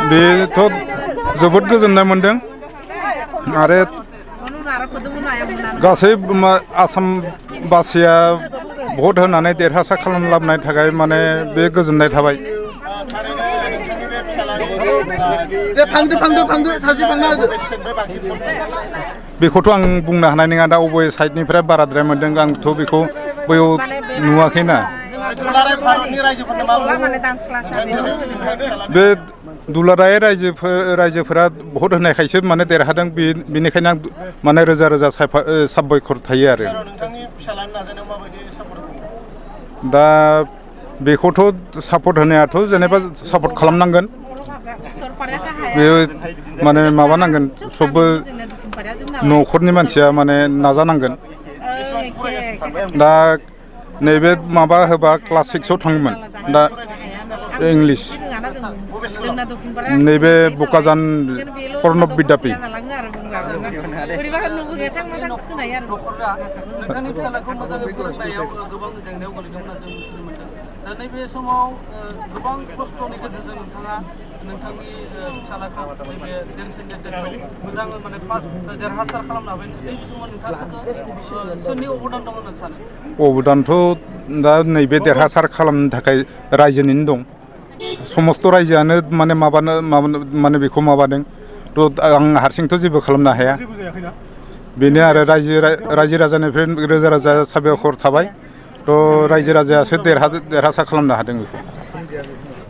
बेथ' जोबोद गोजोननाय मोनदों आरो गासै आसामबासिया भट होनानै देरहासार खालामलाबनाय थाखाय माने बे गोजोननाय थाबाय। बेखौथ' आं बुंनो हानाय नङा दा अबे साइडनिफ्राय बाराद्राय मोनदों आंथ' बेखौ बैयाव नुवाखैना। बे दुलाराय रायजोफोरा भट होनायखायसो माने देरहादों बेनिखायनो आं माने रोजा रोजा साबायखर थायो आरो। दा बेखौथ' सापर्ट होनायाथ' जेनेबा सापर्ट खालामनांगोन बे माने माबानांगोन सबबो न'खरनि मानसिया माने नाजानांगोन। दा नैबे माबा होबा क्लास 6आव थाङोमोन दा इंलिस नैबे बकाजान प्रणब बिद्यापीठ दा नैबे समाव गोबां खस्थ'नि गेजेरजों नोंथाङा नोंथांनि फिसालाखौ नैबे मोजां माने देरहासार खालामनो हाबाय। नैबे समाव नोंथाङा सोरनि अबदान दं होनना सानो? अबदानथ' दा नैबे देरहासार खालामनो थाखाय रायजोनिनो दं। समस्त रायजोआनो माने माने बेखौ माबादों थ' आं हारसिंथ' जेबो खालामनो हाया। बेनो आरो रायजो राजानिफ्राय रोजा रोजा साबायखर थाबाय। थ' रायजो राजायासो देरहासार खालामनो हादों बेखौ।